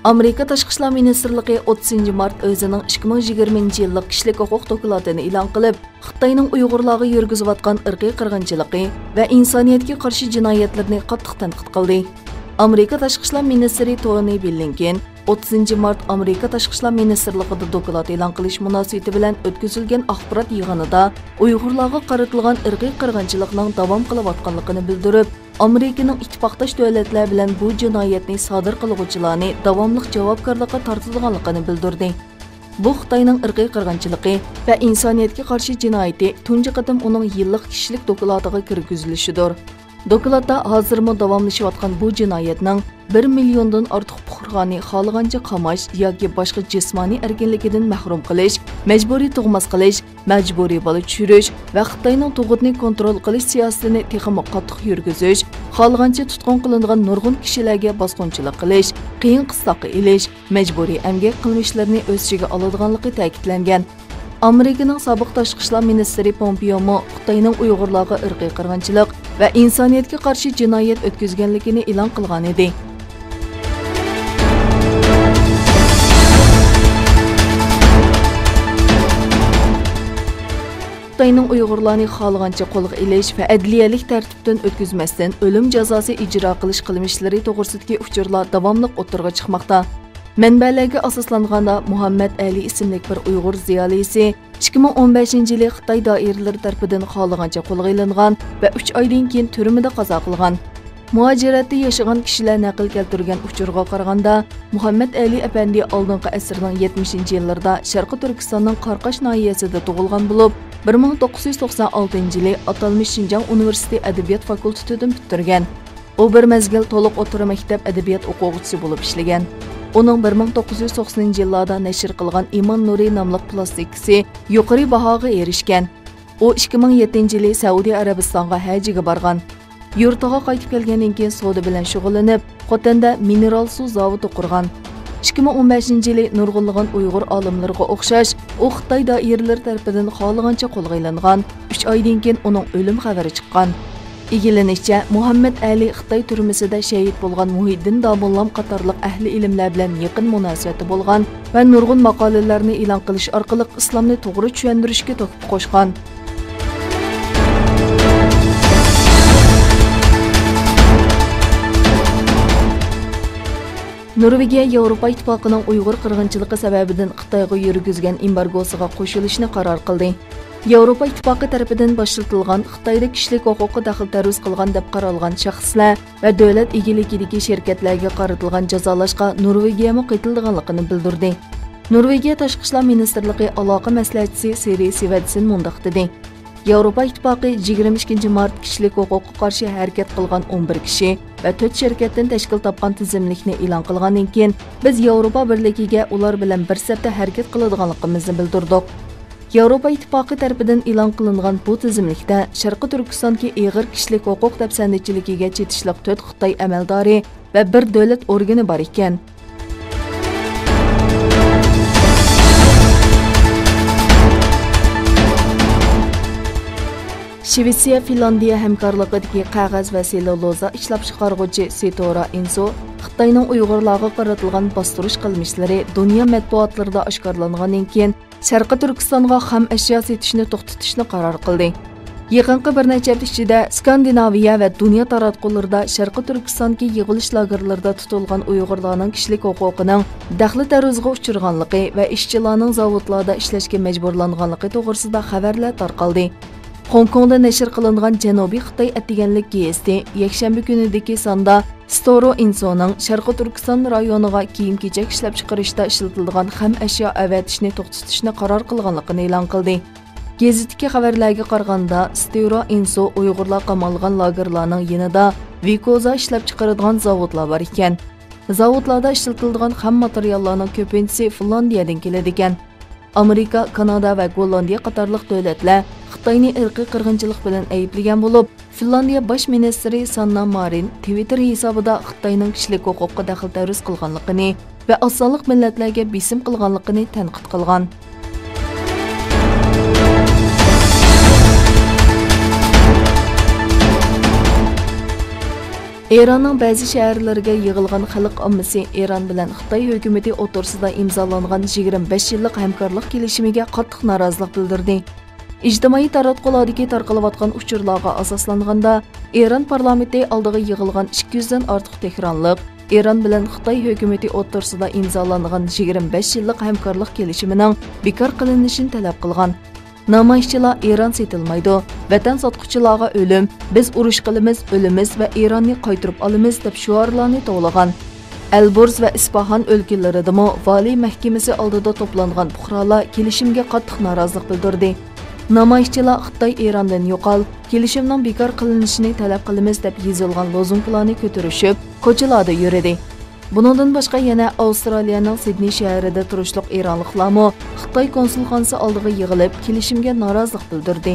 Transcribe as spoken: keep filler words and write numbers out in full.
ئامېرىكا تاشقى ئىشلار مىنىستىرلىقى ئوتتۇزىنچى مارت ئۆزىنىڭ ئىككى مىڭ يىگىرمىنچى يىللىق كىشىلىك ھوقۇق دوكلاتىنى ئېلان قىلىپ، خىتاينىڭ ئۇيغۇرلارغا يۈرگۈزۈۋاتقان ئىرقىي قىرغىنچىلىقى ۋە ئىنسانىيەتكە قارشى جىنايەتلىرىنى قاتتىق تەنقىد قىلدى. ئامېرىكا تاشقى ئىشلار مىنىستىرى تونى بلىنكېن ئوتتۇزىنچى مارت ئامېرىكا تاشقى ئىشلار مىنىستىرلىقىدا دوكلات ئېلان قىلىش مۇناسىۋىتى بىلەن ئۆتكۈزۈلگەن ئاخبارات يىغىنىدا ئۇيغۇرلارغا قارىتىلغان ئىرقىي قىرغىنچىلىقنىڭ داۋام قىلىۋاتقانلىقىنى بىلدۈرۈپ، ئامېرىكىنىڭ ئىتتىپاقداش دۆلەتلەر بىلەن بۇ جىنايەتنى سادىر قىلغۇچىلارنى داۋاملىق جاۋابكارلىققا تارتىدىغانلىقىنى بىلدۈردى. بۇ خىتاينىڭ ئىرقىي قىرغىنچىلىقى ۋە ئىنسانىيەتكە قارشى جىنايىتى تۇنجى قېتىم ئۇنىڭ يىللىق كىشىلىك دوكلاتىغا كىرگۈزۈلۈشىدۇر. دوكلاتتا ھازىرمۇ داۋاملىشىۋاتقان بۇ جىنايەتنىڭ بىر مىليوندىن ئارتۇق پۇقرانى خالىغانچە قاماش ياكى باشقا جىسمانىي ئەركىنلىكىدىن مەھرۇم قىلىش، مەجبۇرىي تۇغماس قىلىش، مەجبۇرىي بالا چۈشۈرۈش ۋە خىتاينىڭ تۇغۇتنى كونترول قىلىش سىياسىتىنى تېخىمۇ قاتتىق يۈرگۈزۈش، خالىغانچە تۇتقۇن قىلىنىدىغان نۇرغۇن كىشىلەرگە باسقۇنچىلىق قىلىش، قىيىن قىستاققا ئېلىش، مەجبۇرىي ئەمگەك قىلمىشلىرىنى ئۆز ئىچىگە ئالىدىغانلىقى تەكىتلەنگەن. ئامېرىكىنىڭ سابىق تاشقى ئىشلار مىنىستىرى پومپېيومۇ خىتاينىڭ ئۇيغۇرلارغا ئىرقىي قىرغىنچىلىق ۋە ئىنسانىيەتكە قارشى جىنايەت ئۆتكۈزگەنلىكىنى ئېلان قىلغانىدى. خىتاينىڭ ئۇيغۇرلارنى خالىغانچە قولغا ئېلىش ۋە ئەدلىيەلىك تەرتىپتىن ئۆتكۈزمەستىن ئۆلۈم جازاسى ئىجرا قىلىش قىلمىشلىرى توغرىسىدىكى ئۇچۇرلار داۋاملىق ئوتتۇرىغا چىقماقتا. مەنبەلەرگە ئاساسلانغاندا، مۇھەممەد ئەلى ئىسىملىك بىر ئۇيغۇر زىيالىيسى ئىككى مىڭ ئون بەشىنچى يىلى خىتاي دائىرىلىرى تەرىپىدىن خالىغانچە قولغا ئېلىنغان ۋە ئۈچ ئايدىن كېيىن تۈرمىدە قازا قىلغان. مۇھاجىرەتتە ياشىغان كىشىلەر نەقىل كەلتۈرگەن ئۇچۇرغا قارىغاندا، مۇھەممەد ئەلى ئەپەندى ئالدىنقى ئەسىرنىڭ يەتمىشىنچى يىللىرىدا شەرقىي تۈركىستاننىڭ قاراقاش ناھىيەسىدە تۇغۇلغان بولۇپ، بىر مىڭ توققۇز يۈز توقسان ئالتىنچى يىلى ئاتالمىش شىنجاڭ ئۇنىۋېرسىتېتى ئەدەبىيات فاكۇلتېتىدىن پۈتتۈرگەن. ئۇ بىر مەزگىل تولۇق ئوتتۇرا مەكتەپ ئەدەبىيات ئوقۇغۇچىسى بولۇپ ئىشلىگەن. ئۇنىڭ بىر مىڭ توققۇز يۈز توقسىنىنچى يىللاردا نەشر قىلغان ئىمان نۇرى ناملىق پلاستىكىسى يۇقىرى باھاغا ئېرىشكەن. ئۇ ئىككى مىڭ يەتتىنچى يىلى سەئۇدى ئەرەبىستانغا ھەجگە بارغان. يۇرتىغا قايتىپ كەلگەندىن كېيىن سودا بىلەن شۇغۇللىنىپ، خوتەندە مىنېرال سۇ زاۋۇتى قۇرغان. ئىككى مىڭ ئون بەشىنچى يىلى نۇرغۇنلىغان ئۇيغۇر ئالىملىرىغا ئوخشاش، ئۇ خىتاي دائىرىلىرى تەرىپىدىن خالىغانچە قولغا ئېلىنغان. ئۈچ ئايدىن كېيىن ئۇنىڭ ئۆلۈم خەۋىرى چىققان. ئىگىلىنىشىچە، مۇھەممەد ئەلى خىتاي تۈرمىسىدە شېھىت بولغان مۇھىدىن داموللام قاتارلىق ئەھلى ئىلىملەر بىلەن يېقىن مۇناسىۋەتتە بولغان ۋە نۇرغۇن ماقالىلەرنى ئېلان قىلىش ئارقىلىق ئىسلامنى توغرا چۈشەندۈرۈشكە تۆھپە قوشقان. نورۋېگىيە ياۋروپا ئىتتىپاقىنىڭ ئۇيغۇر قىرغىنچىلىقى سەۋەبىدىن خىتايغا يۈرگۈزگەن ئېمبارگوسىغا قوشۇلۇشنى قارار قىلدى. ياۋروپا ئىتتىپاقى تەرىپىدىن باشلىتىلغان خىتايدا كىشىلىك ھوقۇققا دەخلى تەرۇز قىلغان دەپ قارالغان شەخسلەر ۋە دۆلەت ئىگىلىكىدىكى شىركەتلەرگە قارىتىلغان جازالاشقا نورۋېگىيەمۇ قېتىلىدىغانلىقىنى بىلدۈردى. نورۋېگىيە تاشقى ئىشلار مىنىستىرلىقى ئالاقە مەسلىھەتچىسى سىرى سىۋەدسېن مۇنداق دېدى: ياۋروپا ئىتتىپاقى يىگىرمە ئىككىنچى مارت كىشىلىك ھوقۇققا قارشى ھەرىكەت قىلغان ئون بىر كىشى ۋە تۆت شىركەتتىن تەشكىل تاپقان تىزىملىكنى ئېلان قىلغاندىن كېيىن، بىز ياۋروپا بىرلىكىگە ئۇلار بىلەن بىر سەپتە ھەرىكەت قىلىدىغانلىقىمىزنى بىلدۈردۇق. ياۋروپا ئىتتىپاقى تەرىپىدىن ئېلان قىلىنغان بۇ تىزىملىكتە شەرقىي تۈركىستاندىكى ئېغىر كىشىلىك ھوقۇق دەپسەندىچىلىكىگە چېتىشلىق تۆت خىتاي ئەمەلدارى ۋە بىر دۆلەت ئورگىنى بار ئىكەن. شىۋېتسىيە فىنلاندىيە ھەمكارلىقىدىكى قەغەز ۋە سېلۇلوزا ئىشلەپچىقارغۇچى سىتورا ئىنسو خىتاينىڭ ئۇيغۇرلارغا قارىتىلغان باستۇرۇش قىلمىشلىرى دۇنيا مەتبۇئاتلىرىدا ئاشكارىلانغاندىن كېيىن، شەرقىي تۈركىستانغا خام ئەشيا سېتىشنى توختىتىشنى قارار قىلدى. يېقىنقى بىر نەچچە ھەپتە ئىچىدە ئىسكاندىناۋىيە ۋە دۇنيا تاراتقۇلىرىدا شەرقىي تۈركىستاندىكى يىغىۋېلىش لاگېرلىرىدا تۇتۇلغان ئۇيغۇرلارنىڭ كىشىلىك ھوقۇقىنىڭ دەخلى تەرۇزىغا ئۇچرىغانلىقى ۋە ئىشچىلارنىڭ زاۋۇتلاردا ئىشلەشكە مەجبۇرلانغانلىقى توغرىسىدا خەۋەرلەر تارقالدى. خوڭكوڭدا نەشر قىلىنغان جەنۇبىي خىتاي ئەتىگەنلىك گېزىتى يەكشەنبە كۈنىدىكى ساندا ستورو ئىنسونىڭ شەرقىي تۈركىستان رايونىغا كىيىم-كېچەك ئىشلەپچىقىرىشتا ئىشلىتىلىدىغان خام ئەشيا ئەۋەتىشنى توختىتىشنى قارار قىلغانلىقىنى ئېلان قىلدى. گېزىتتىكى خەۋەرلەرگە قارىغاندا، ستورو ئىنسو ئۇيغۇرلار قامالغان لاگېرلارنىڭ يېنىدا ۋىكوزا ئىشلەپچىقىرىدىغان زاۋۇتلار بار ئىكەن. زاۋۇتلاردا ئىشلىتىلىدىغان خام ماتېرىياللارنىڭ كۆپىنچىسى فىنلاندىيەدىن كېلىدىكەن. ئامېرىكا، كانادا ۋە گوللاندىيە قاتارلىق دۆلەتلەر خىتاينى ئىرقىي قىرغىنچىلىق بىلەن ئەيىبلىگەن بولۇپ، فىنلاندىيە باش مىنىستىرى ساننا مارىن تىۋىتتېر ھېسابىدا خىتاينىڭ كىشىلىك ھوقۇققا دەخلى تەرۇز قىلغانلىقىنى ۋە ئاز سانلىق مىللەتلەرگە بېسىم قىلغانلىقىنى تەنقىد قىلغان. ئىراننىڭ بەزى شەھەرلىرىگە يىغىلغان خەلق ئاممىسى ئىران بىلەن خىتاي ھۆكۈمىتى ئوتتۇرىسىدا ئىمزالانغان يىگىرمە بەش يىللىق ھەمكارلىق كېلىشىمىگە قاتتىق نارازىلىق بىلدۈردى. ئىجتىمائىي تاراتقۇلاردىكى تارقىلىۋاتقان ئۇچۇرلارغا ئاساسلانغاندا، ئىران پارلامېنتى ئالدىغا يىغىلغان ئىككى يۈزدىن ئارتۇق تېھرانلىق ئىران بىلەن خىتاي ھۆكۈمىتى ئوتتۇرىسىدا ئىمزالانغان يىگىرمە بەش يىللىق ھەمكارلىق كېلىشىمىنىڭ بىكار قىلىنىشىنى تەلەپ قىلغان. نامايىشچىلار «ئىران سېتىلمايدۇ، ۋەتەن ساتقۇچىلارغا ئۆلۈم، بىز ئۇرۇش قىلىمىز، ئۆلىمىز ۋە ئىراننى قايتۇرۇپ ئالىمىز» دەپ شوئارلارنى توۋلىغان. ئەلبورز ۋە ئىسپاھان ئۆلكىلىرىدىمۇ ۋالىي مەھكىمىسى ئالدىدا توپلانغان پۇقرالار كېلىشىمگە قاتتىق نارازىلىق بىلدۈردى. نامايىشچىلار «خىتاي ئىراندىن يوقال، كېلىشىمنىڭ بىكار قىلىنىشىنى تەلەپ قىلىمىز» دەپ يېزىلغان لوزۇنكىلارنى كۆتۈرۈشۈپ، كوچىلاردا يۈرىدى. بۇنىڭدىن باشقا، يەنە ئاۋسترالىيەنىڭ سىدنېي شەھىرىدە تۇرۇشلۇق ئىرانلىقلارمۇ خىتاي كونسۇلخانىسى ئالدىغا يىغىلىپ، كېلىشىمگە نارازىلىق بىلدۈردى.